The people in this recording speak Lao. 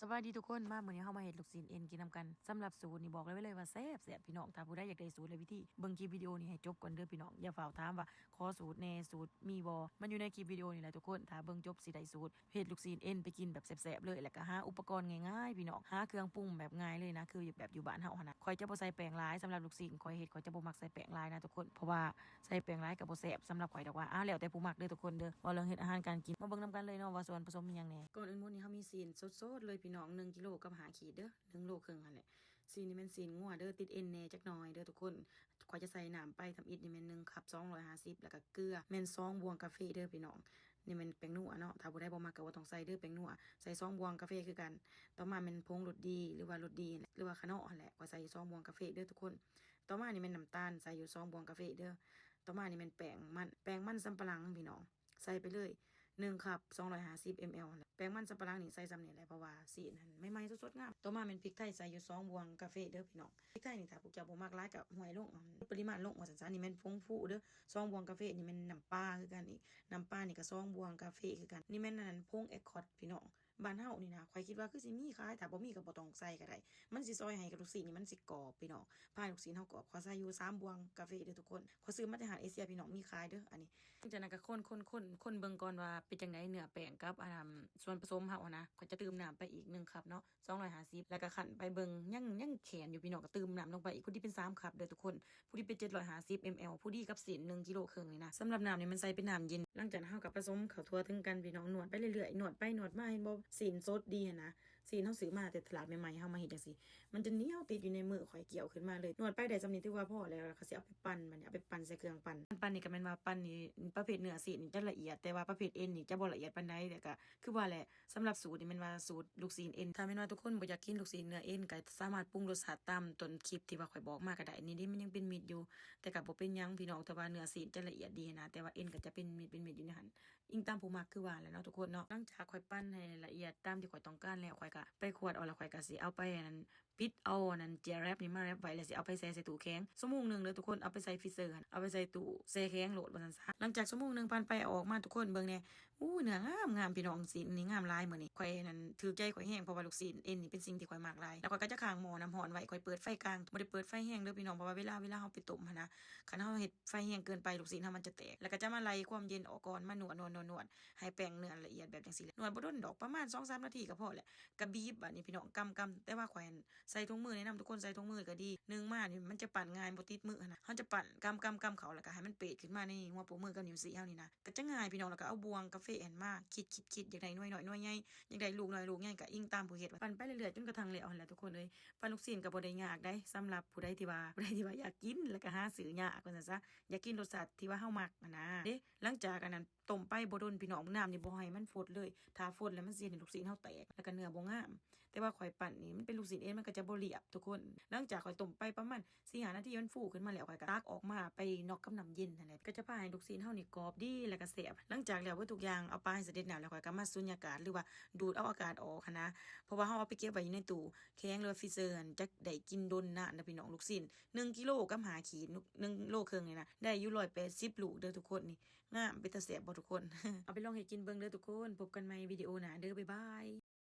ສະບາຍດີທຸກຄົນ ມາມື້ນີ້ເຮົາມາເຮັດລູກຊີ້ນເອັນກິນນຳກັນ. ສຳລັບສູດນີ້ບອກໄວ້ເລີຍວ່າແຊບໆ ພີ່ນ້ອງ. ຖ້າຜູ້ໃດຢາກໄດ້ສູດ ແລະ ວິທີ ເບິ່ງຄລິບວິດີໂອນີ້ໃຫ້ຈົບກ່ອນເດີພີ່ນ້ອງ. ຢ່າຟ້າວຖາມວ່າຂໍສູດແດ່ ສູດມີບໍ່ ມັນຢູ່ໃນຄລິບວິດີໂອນີ້ແຫຼະທຸກຄົນ. ຖ້າເບິ່ງຈົບຊິໄດ້ສູດເຮັດລູກຊີ້ນເອັນໄປກິນແບບແຊບໆເລີຍ ແລ້ວກໍຫາອຸປະກອນງ່າຍໆ ພີ່ນ້ອງ. ຫາເຄື່ອງປຸງແບບງ່າຍເລີຍນະ ຄືແບບຢູ່ບ້ານເຮົາຫັ້ນນະ. ຂ້ອຍຈະບໍ່ໃສ່ແປ້ງຫຼາຍ ສຳລັບລູກຊີ້ນຂ້ອຍເຮັດ ຂ້ອຍຈະບໍ່ມັກໃສ່ແປ້ງຫຼາຍນະທຸກຄົນ ເພາະວ່າ ໃສ່ແປ້ງຫຼາຍກໍບໍ່ແຊບສຳລັບຂ້ອຍດອກວ່າ. ອ້າວ ແລ້ວແຕ່ຜູ້ມັກເດີທຸກຄົນເດີ. ເວົ້າເລື່ອງເຮັດອາຫານການກິນ ມາເບິ່ງນຳກັນເລີຍເນາະວ່າສ່ວນປະສົມມີຫຍັງແດ່. ກ່ອນອື່ນໝົດນີ້ເຮົາມີຊີ້ນສົດໆເລີຍພີ່ນ້ອງ ໜຶ່ງກິໂລກັບຫ້າຂີດເດີ ໜຶ່ງໂລເຄິ່ງຫັ້ນແຫຼະ. ຊີ້ນນີ້ແມ່ນຊີ້ນງົວເດີ ຕິດເອັນແດ່ຈັກໜ້ອຍເດີທຸກຄົນ. ຂ້ອຍຈະໃສ່ນ້ຳໄປທຳອິດນີ້ແມ່ນໜຶ່ງຄັບສອງຮ້ອຍຫ້າສິບ ແລ້ວກໍເກືອແມ່ນສອງບ່ວງກາເຟເດີພີ່ນ້ອງ. ນີ້ແມ່ນແປ້ງນົວເນາະ ຖ້າຜູ້ໃດບໍ່ມັກກໍບໍ່ຕ້ອງໃສ່ເດີແປ້ງນົວ ໃສ່ສອງບ່ວງກາເຟຄືກັນ. ຕໍ່ມາແມ່ນຜົງລົດດີ ຫຼືວ່າລົດດີ ຫຼືວ່າຂະເນາະຫັ້ນແຫຼະ ຂ້ອຍໃສ່ສອງບ່ວງກາເຟເດີທຸກຄົນ. ຕໍ່ມານີ້ແມ່ນນ້ຳຕານ ໃສ່ຢູ່ສອງບ່ວງກາເຟເດີ. ຕໍ່ມານີ້ແມ່ນແປ້ງມັນ ແປ້ງມັນສຳປະຫຼັງພີ່ນ້ອງ ໃສ່ໄປເລີຍ ໜຶ່ງຄັບສອງຮ້ອຍຫ້າສິບເອັມແອລຫັ້ນແຫຼະ. ແປ້ງມັນສຳປະຫຼັງນີ້ໃສ່ສ່ຳນີ້ແຫຼະ ເພາະວ່າຊີ້ນຫັ້ນໃໝ່ໆສົດໆງາມ. ຕໍ່ມາແມ່ນພິກໄທ ໃສ່ຢູ່ສອງບ່ວງກາເຟເດີພີ່ນ້ອງ. ພິກໄທນີ້ຖ້າພວກເຈົ້າບໍ່ມັກຫຼາຍກໍຫວຍລົງ ອາ ປະລິມານລົງວ່າຊັ້ນຊະ. ນີ້ແມ່ນຜົງຟູເດີ ສອງບ່ວງກາເຟ. ນີ້ແມ່ນນ້ຳປາຄືກັນອີກ ນ້ຳປານີ້ກໍສອງບ່ວງກາເຟຄືກັນ. ນີ້ແມ່ນອັນນັ້ນ ຜົງແອກຄອດພີ່ນ້ອງ. ບ້ານເຮົານີ້ນະ ຂ້ອຍຄິດວ່າຄືຊິມີຂາຍ ຖ້າບໍ່ມີກໍບໍ່ຕ້ອງໃສ່ກໍໄດ້ ມັນຊິຊ່ອຍໃຫ້ລູກຊີ້ນນີ້ມັນຊິກອບພີ່ນ້ອງ. ພາໃຫ້ລູກຊີ້ນເຮົາກອບ ຂ້ອຍໃສ່ຢູ່ສາມບ່ວງກາເຟເດີທຸກຄົນ. ຂ້ອຍຊື້ມາແຕ່ຮ້ານເອເຊຍພີ່ນ້ອງ ມີຂາຍເດີອັນນີ້. ຫຼັງຈາກນັ້ນກໍຄົນໆໆໆເບິ່ງກ່ອນວ່າເປັນຈັ່ງໃດ ເນື້ອແປ້ງກັບ ອັນ ສ່ວນປະສົມເຮົາຫັ້ນນະ. ຂ້ອຍຈະຕື່ມນ້ຳໄປອີກໜຶ່ງຄັບເນາະ ສອງຮ້ອຍຫ້າສິບ ແລ້ວກໍຄັ້ນໄປເບິ່ງ ຍັງ ຍັງແຂນຢູ່ພີ່ນ້ອງ ກໍຕື່ມນ້ຳລົງໄປອີກ ພໍດີເປັນສາມຄັບເດີທຸກຄົນ. ພໍດີເປັນເຈັດຮ້ອຍຫ້າສິບເອັມແອລ ພໍດີກັບຊີ້ນໜຶ່ງກິໂລເຄິ່ງນີ້ນະ. ສຳລັບນ້ຳນີ້ມັນໃສ່ເປັນນ້ຳເຢັນ. ຫຼັງຈາກນັ້ນເຮົາກໍປະສົມເຂົ້າທົ່ວເຖິງກັນພີ່ນ້ອງ ນວດໄປເລື້ອຍໆ ນວດໄປນວດມາ ເຫັນບໍ່ ຊີ້ນສົດດີຫັ້ນນະ. ຊີ້ນເຮົາຊື້ມາແຕ່ຕະຫຼາດໃໝ່ໆ ເຮົາມາເຮັດຈັ່ງຊີ້ ມັນຈະໜຽວຕິດຢູ່ໃນມື ຂ້ອຍກ່ຽວຂຶ້ນມາເລີຍ. ນວດໄປໄດ້ສ່ຳນີ້ຖືວ່າພໍແລ້ວ ແລ້ວກໍຊິເອົາໄປປັ່ນ. ບັດນີ້ເອົາໄປປັ່ນໃສ່ເຄື່ອງປັ່ນ ປັ່ນນີ້ກໍແມ່ນວ່າປັ່ນນີ້ປະເພດເນື້ອຊີ້ນນີ້ຈະລະອຽດ ແຕ່ວ່າປະເພດເອັນນີ້ຈະບໍ່ລະອຽດປານໃດ. ແລ້ວກໍຄືວ່າແຫຼະ ສຳລັບສູດນີ້ແມ່ນວ່າສູດລູກຊີ້ນເອັນ. ຖ້າແມ່ນວ່າທຸກຄົນບໍ່ຢາກກິນລູກຊີ້ນເນື້ອເອັນ ກໍສາມາດປຸງລົດຊາດຕາມຕົ້ນຄລິບທີ່ວ່າຂ້ອຍບອກມາກໍໄດ້. ນີ້ເດ້ ມັນຍັງເປັນເມັດຢູ່ ແຕ່ກໍບໍ່ເປັນຫຍັງພີ່ນ້ອງ ແຕ່ວ່າເນື້ອຊີ້ນຈະລະອຽດດີນະ ແຕ່ວ່າເອັນກໍຈະເປັນເມັດ ເປັນເມັດຢູ່ໃນຫັ້ນ ອີງຕາມຜູ້ມັກ ຄືວ່າແຫຼະເນາະທຸກຄົນເນາະ. ຫຼັງຈາກຂ້ອຍປັ່ນໃຫ້ລະອຽດຕາມທີ່ຂ້ອຍຕ້ອງການແລ້ວ ຂ້ອຍກໍໄປຂວດເອົາ ແລ້ວຂ້ອຍກໍຊິເອົາໄປອັນນັ້ນ ປິດເອົາອັນນັ້ນເຈແຣັບນີ້ມາແຣັບໄວ້ ແລ້ວຊິເອົາໄປແຊ່ໃສ່ຕູ້ແຂງຊົ່ວໂມງໜຶ່ງເດີທຸກຄົນ. ເອົາໄປໃສ່ຟຣີເຊີຫັ້ນ ເອົາໄປໃສ່ຕູ້ແຊ່ແຂງໂລດວ່າຊັ້ນຊະ. ຫຼັງຈາກຊົ່ວໂມງໜຶ່ງຜ່ານໄປ ເອົາອອກມາທຸກຄົນເບິ່ງແດ່ ອູ້ ເນື້ອງາມໆ ພີ່ນ້ອງ. ຊີ້ນນີ້ງາມຫຼາຍມື້ນີ້ ຂ້ອຍນັ້ນຖືກໃຈຂ້ອຍແຮງ ເພາະວ່າລູກຊີ້ນເອັນນີ້ເປັນສິ່ງທີ່ຂ້ອຍມັກຫຼາຍ. ແລ້ວຂ້ອຍກໍຈະຄ້າງໝໍ້ນ້ຳຮ້ອນໄວ້ ຂ້ອຍເປີດໄຟກາງ ບໍ່ໄດ້ເປີດໄຟແຮງເດີພີ່ນ້ອງ ເພາະວ່າເວລາ ເວລາເຮົາໄປຕົ້ມຫັ້ນນະ ຄັນເຮົາເຮັດໄຟແຮງເກີນໄປ ລູກຊີ້ນເຮົາມັນຈະແຕກ. ແລ້ວກໍຈະມາໄລ່ຄວາມເຢັນອອກກ່ອນ ມານວດໆໆໆ ໃຫ້ແປ້ງເນື້ອລະອຽດແບບຈັ່ງຊີ້ແຫຼະ. ນວດບໍ່ດົນດອກ ປະມານສອງສາມນາທີກໍພໍແຫຼະ ກໍບີບ. ບາດນີ້ພີ່ນ້ອງ ກຳໆ ແຕ່ວ່າຂ້ອຍໃສ່ຖົງມື ແນະນຳທຸກຄົນໃສ່ຖົງມືກໍດີ ໜຶ່ງມານີ້ມັນຈະປັ້ນງ່າຍ ບໍ່ຕິດມືຫັ້ນນະ. ເຮົາຈະປັ້ນ ກຳໆໆເຂົ້າ ແລ້ວກໍໃຫ້ມັນເປດຂຶ້ນມາໃນຫົວໂປ້ງມືກັບນິ້ວຊີ້ເຮົານີ້ນະ ກໍຈະງ່າຍພີ່ນ້ອງ. ແລ້ວກໍເອົາບ່ວງກາເຟຫັ້ນມາ ຄິດໆໆ ຢາກໄດ້ໜ່ວຍນ້ອຍໜ່ວຍໃຫຍ່ ຢາກໄດ້ລູກນ້ອຍລູກໃຫຍ່ ກໍອີງຕາມຜູ້ເຮັດ ປັ້ນໄປເລື້ອຍໆ ຈົນກະທັ່ງແລ້ວຫັ້ນແຫຼະທຸກຄົນເອີຍ. ປັ້ນລູກຊີ້ນກໍບໍ່ໄດ້ຍາກໃດ ສຳລັບຜູ້ໃດທີ່ວ່າ ຜູ້ໃດທີ່ວ່າຢາກກິນ ແລ້ວກໍຫາຊື້ຍາກວ່າຊັ້ນຊະ ຢາກກິນລົດຊາດທີ່ວ່າເຮົາມັກຫັ້ນນະເດ້. ຫຼັງຈາກອັນນັ້ນ ຕົ້ມໄປບໍ່ດົນພີ່ນ້ອງ ນ້ຳນີ້ບໍ່ໃຫ້ມັນຟົດເລີຍ ຖ້າຟົດແລ້ວມັນຊິເຮັດໃຫ້ລູກຊີ້ນເຮົາແຕກ ແລ້ວກໍເນື້ອບໍ່ງາມ. ແຕ່ວ່າຂ້ອຍປັ້ນນີ້ມັນເປັນລູກຊີ້ນເອັນ ມັນກໍຈະບໍ່ລຽບທຸກຄົນ. ຫຼັງຈາກຂ້ອຍຕົ້ມໄປປະມານສີ່ຫ້ານາທີ ມັນຟູຂຶ້ນມາແລ້ວ ຂ້ອຍກໍຕັກອອກມາໄປນັອກກັບນ້ຳເຢັນຫັ້ນແຫຼະ ກໍຈະພາໃຫ້ລູກຊີ້ນເຮົານີ້ກອບດີ ແລ້ວກໍແຊບ. หลังจาก ແລ້ວເບິດທຸກຢ່າງ ເອົາປາໃຫ້ສະເດັດນ້ຳແລ້ວ ຂ້ອຍກໍມາສູນຍາກາດ ຫຼືວ່າດູດເອົາອາກາດອອກຫັ້ນນະ ເພາະວ່າເຮົາເອົາໄປເກັບໄວ້ຢູ່ໃນຕູ້ແຂງ ຫຼືວ່າຟຣີເຊີຫັ້ນ ຈະໄດ້ກິນດົນນານນະພີ່ນ້ອງ. ລູກຊີ້ນໜຶ່ງກິໂລກັບຫ້າຂີດ ໜຶ່ງໂລເຄິ່ງນີ້ນະ ໄດ້ຢູ່ຮ້ອຍແປດສິບລູກເດີທຸກຄົນ. ນີ້ງາມ ເປັນຕາແຊບບໍ່ທຸກຄົນ? ເອົາໄປລອງເຮັດກິນເບິ່ງເດີທຸກຄົນ. ພົບກັນໃໝ່ວິດີໂອໜ້າເດີ ບາຍບາຍ.